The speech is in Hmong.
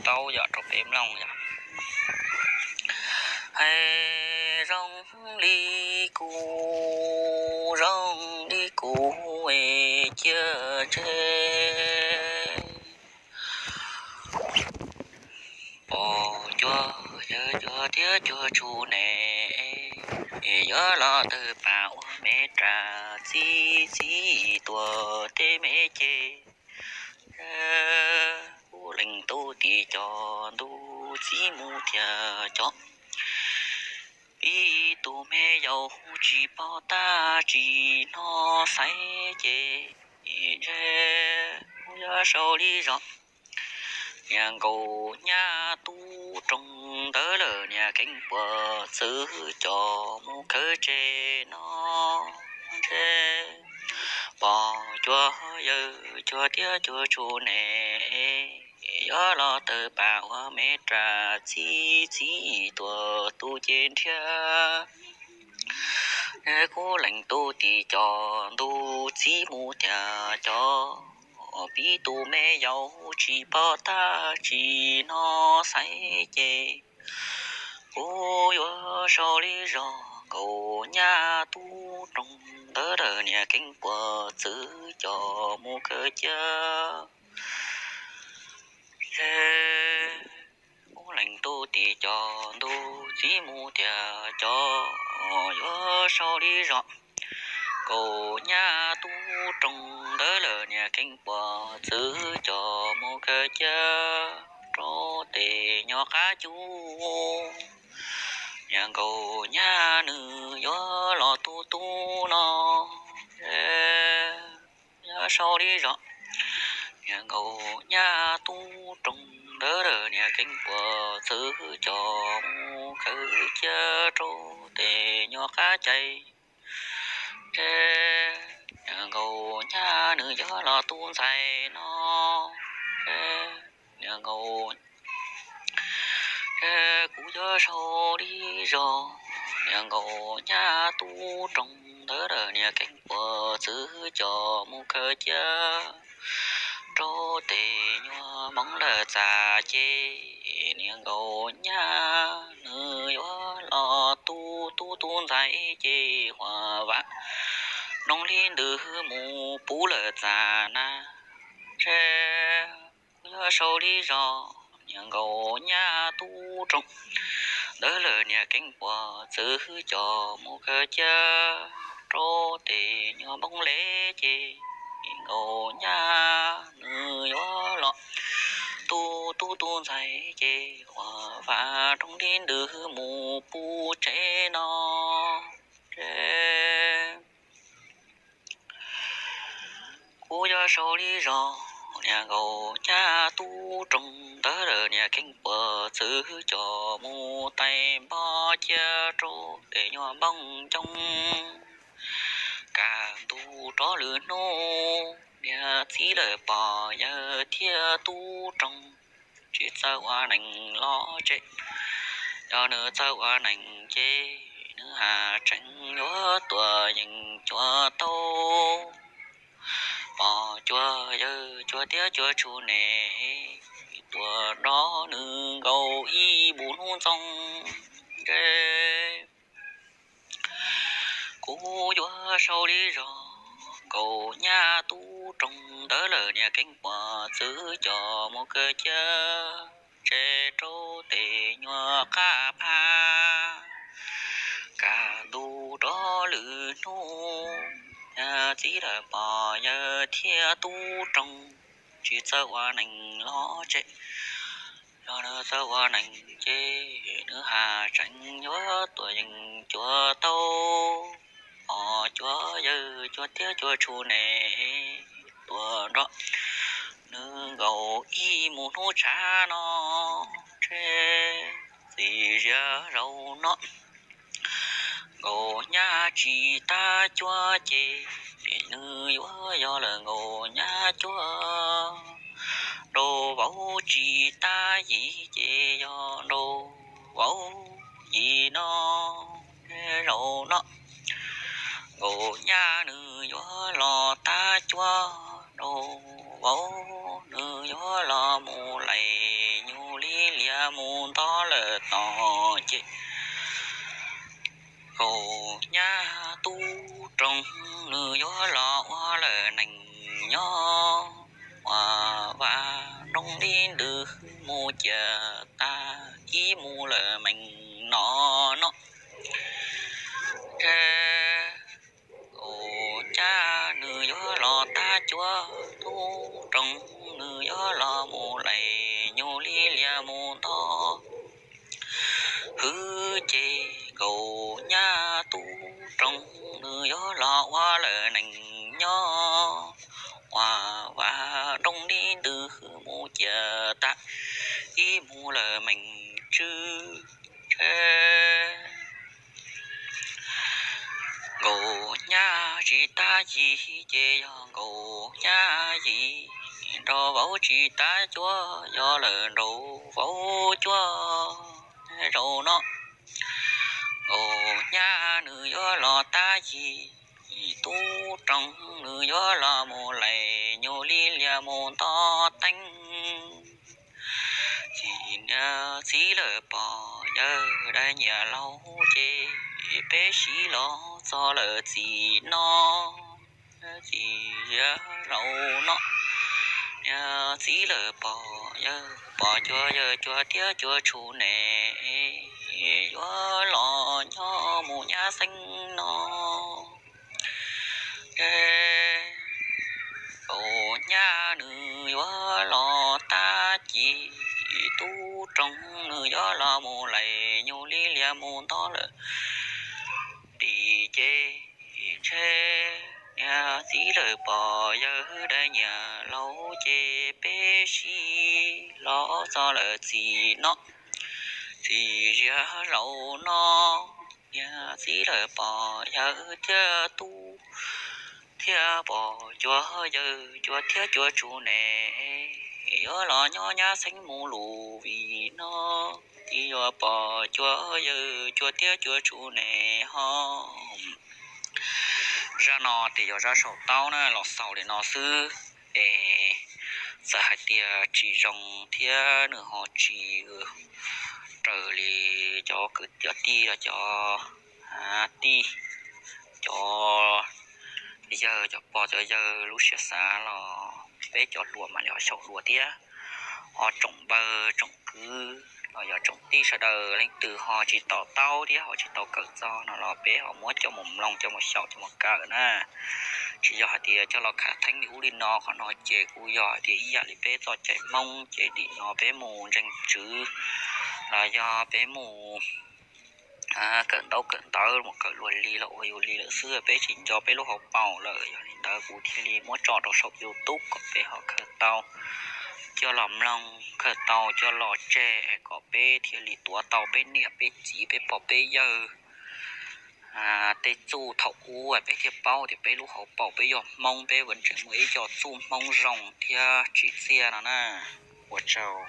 tau yom rau peb mloog yom. Hais zoo li kuv, zoo li kuv es cia ntshe pom cuag yawg cuag thiab cuag tshum ne, es yuav los tawg pam ua me ras txib txib tuam tej me ces, kuv leej tub tim cov ntuj txib mus tiag cov pib tus me yaus tsis pom tag tsis hnov xaiv ces, ntshe kuv yuav sau li zos niag nkaus nyab tub roog ntawd lawm niag keeb puas txwv cov mus khawb tsev no, ntshe pom cuag yawg cuag thiab cuag tshum ne, yuav los tawg pam ua me ras txib txib tuam tus ces nrhiav. Kuv leej tub tim cov ntuj txib mus tiag cov pib tus me yaus tsis pom tag tsis hnov xaiv ces, kuv yuav sau li zos nkaus nyab tub roog ntawd lawm niag keeb puas txwv cov mus khawb cia. Kuv leej tub tim cov ntuj txib mus tiag cov yuav sau li zos nkaus nyab tub roog ntawd lawm niag keeb puas txwv cov mus khawb cia rau tes nyuag qab cub. Niag nkaus nyab nws yuav los tu tu no, yuav sau li zos niag nkaus nyab tub roog ntawd lawm niag keeb puas txwv cov mus khawb cia rau tes nyuag qab cais. Niag nkaus nyab nws yuav los tu ntxhais no, niag nkaus kuv yuav sau li zos niag nkaus nyab tub roog ntawd lawm niag keeb puas txwv cov mus khawb cia rau tes nyuag hmoov lawm txaj ces, niag nkaus nyab nws yuav los tu tu tu ntxhais ces huam vam nroo li ntws mus puv lawm txaj na. Ntshe kuv yuav sau li zos niag nkaus nyab tub roog ntawd lawm niag keeb puas txwv cov mus khawb cia rau tes nyuag hmoov le ces, niag nkaus nyab nws yuav los tu tu tu ntxhais ces huam vam nroo li ntws mus puv tsev no. Ces kuv yuav sau li zos niag nkaus nyab tub roog ntawd lawm niag keeb puas txwv cov mus tais npog cia rau tes nyuag npoo coob. Kaj ntug rov lwm hnub niag txiv lawm pom yawg thiab tub roog tsis txawj ua neej los tsev. Yog nws txawj ua neej ces nws haj tseem yuav tuam yeej cuav tau. Pom cuag yawg cuag thiab cuag tshum ne, tuam nrog nws nkaus ib npus hnub ntxoo. Ntshe kuv yuav sau li zos nkaus nyab tub roog ntawd lawm niag keeb puas txwv cov mus khawb cia tsev rau tes nyuag qab phaj. Kaj ntug rov lwm hnub niag txiv lawm pom yawg thiab tub roog tsis txawj ua neej los tsev. Yog nws txawj ua neej ces nws haj tseem yuav tuam yeej cuav tau. Pom cuag yawg cuag thiab cuag tshum ne, tuam nrog nws nkaus ib npus hnub tshav no. Ntshe txij ziag zaum no nkaus nyab tsis tab cuab ces, nws yuav yog lawm nkaus nyab cuab. Nraug vauv tsis tab yim ces yog nraug vauv yim no. Zaum no nkaus nyab nws yuav los tab cuab, nraug vauv nws yuav los mus laim nyuj mus nto lawm tod ces Kaus Nyab tub roog nws yuav los ua lawm neeg nyob ua vaj nroog li ntws mus cias tas ib mus lawm mees no no. Kaus Nyab nws yuav los tab cuab tub roog nws yuav los mus lais nyuj li lias mus nto hwv ces Kaus Nyab tub roog nws yuav los ua lawm neeg nyob ua vaj nroog li ntws mus cias tas ib mus lawm mees tswb ntshe Kaus Nyab tsis tab yim ces yog Kaus Nyab yim, nraug vauv tsis tab cuab yog lawm nraug vauv cuab zaum no. Kaus Nyab nws yuav los tab yim, tub roog nws yuav los mus lais nyuj li lias mus nto teeb. Txiv niam txiv lawm pog yawg dab nyiam laus ces peb sib los txog lawm txim no. Txiv laus no, niam txiv lawm pog yawg, pog cuab yawg cuab thiab cuab tshus ne, yuav los nyob mus nyab xeeb no. Kaus Nyab nws yuav los tab yim, tub roog nws yuav los mus lais nyuj li lias mus nto lawm tim ces ntshe niam txiv lawm pog yawg dab nyiam laus ces peb sib los txog lawm txim no. Txiv laus no, niam txiv lawm pog yawg thiab tub thiab pog cuab yawg cuab thiab cuab tshus ne, yuav los nyob nyab xeeb mus lus vim no. Txiv yuav pog cuab yawg cuab thiab cuab tshus ne ho. Zaj no ces yog zaj saum taub na los xaus li no xwb es txawm hais tias tsis zoo thiab nws ho tsis raws li cov kwv cov tij los cov tij cov yawg cov pog cov yawg lub siab xav los peb cov hluas mam li ho xyaum dua thiab. Ho tsoom npawg tsoom kwv los yog tsoom tij sawv daws leej twg ho tsis to taub thiab ho tsis tau kawm txog no los peb ho muab coj mus mloog coj mus xyaum coj mus kawm na. Tsis yog hais tias coj los khav theeb li ub li no, qhov no ces kuj yog hais tias ib yam li peb txoj cai Hmoob ces dim no peb mus ntseeg tswv los yog peb mus kawm ntaub kawm ntawv mus kawm luag li los ua yus li lawm xwb, peb tsis nco peb lub hauv paus lawm. Yog li ntawd kuv thiaj li muab tso rau saum YouTube kom peb ho khaws tau coj los mloog, khaws tau coj los tseg kom peb thiaj li tuav tau peb niam peb txiv peb pog peb yawg tej txuj thaum ub, peb thiaj paub tias peb lub hauv paus peb yog Hmoob, peb ua ntseeg muaj ib co txuj Hmoob zoo thiab tsim txiaj no na. Ua tsaug.